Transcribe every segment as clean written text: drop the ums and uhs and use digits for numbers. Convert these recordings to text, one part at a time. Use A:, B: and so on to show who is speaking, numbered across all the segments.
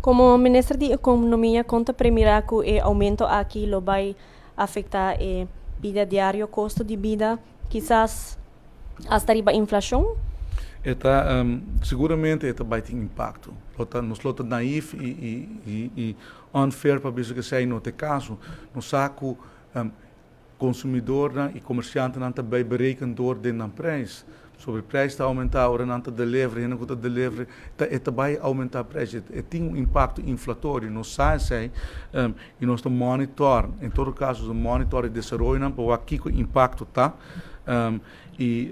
A: Como minister di Economia, con ta premira cu e aumento aki lo bay afecta e bida diario, costo di bida, kisas hasta riba inflacion?
B: E ta, seguramente e ta bay tin impacto. Nos lo ta naïef y unfair pa bisa cu esey no ta caso. Nos sa cu consumidor y comerciante nan tambe bereken door den nan prijs. Sobre prijs ta aumenta, ora nan ta deliver, hende cu ta deliver, ta bay aumenta prijs. E tin un impacto inflatorio, nos sa esey, y nos ta monitor, en todo caso, monitor e desaroyo nan pa kico impacto ta. Y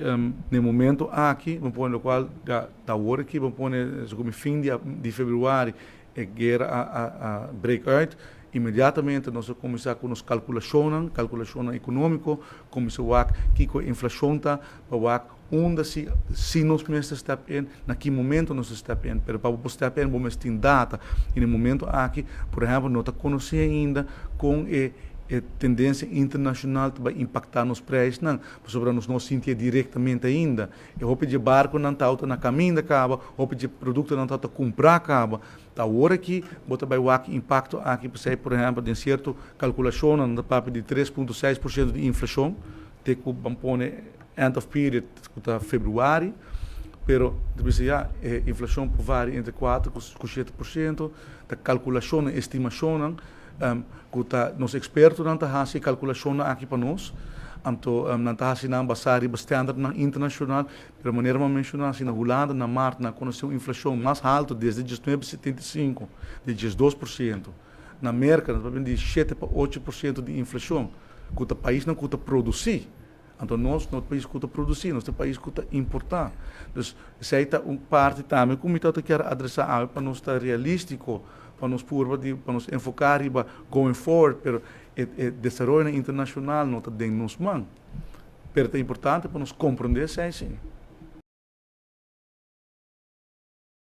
B: na momento aki, ban pone locual ta awor aki, ban pone como fin di februari, e guera a break out, inmediatamente nos a cuminsa cu nos calculacion, calculacion economico, cuminsa wak kico inflacion ta, pa wak unda si nos mester step in, na ki momento nos step in, pero pa step in, bo tin data. Y na momento aki, por ehempel, no ta conoce ainda con e tendencia internacional ta bay impacta nos prijs nan, pasobra nos no sinti directamente ainda. E hopi di barco nan ta na caminda caba, hopi di producto nan ta cumpra caba. Ta awor aki, bo ta bay wak impacto aki, por ehempel, den cierto calculacion, nan ta papia di 3,6% di inflacion, te cu ban pone end of period, cu ta februari, pero despues ya, inflacion por varia entre 4 y 7%, ta calculacion, estimacion, cu ta nos experto nan ta haci calculacion aki pa nos, anto nan ta haci nan basa riba standard nan internacional, pero manera mi a menciona, asina, na Hulanda, na maart, nan a conoce un inflacion mas halto desde 1975, di 12%. Na Merca, nos ta di 7 pa 8% di inflacion, cu e pais nan ta produci. Anto, nos no ta pais cu ta produci, nos ta pais cu ta importa. Anto, esey ta un parti tambe cu mi kier adresa pa nos ta realistico, pa nos purba di, pa nos enfoca riba going forward, pero e desaroyo internacional no ta den nos man. Pero ta importante pa nos comprende esey, si.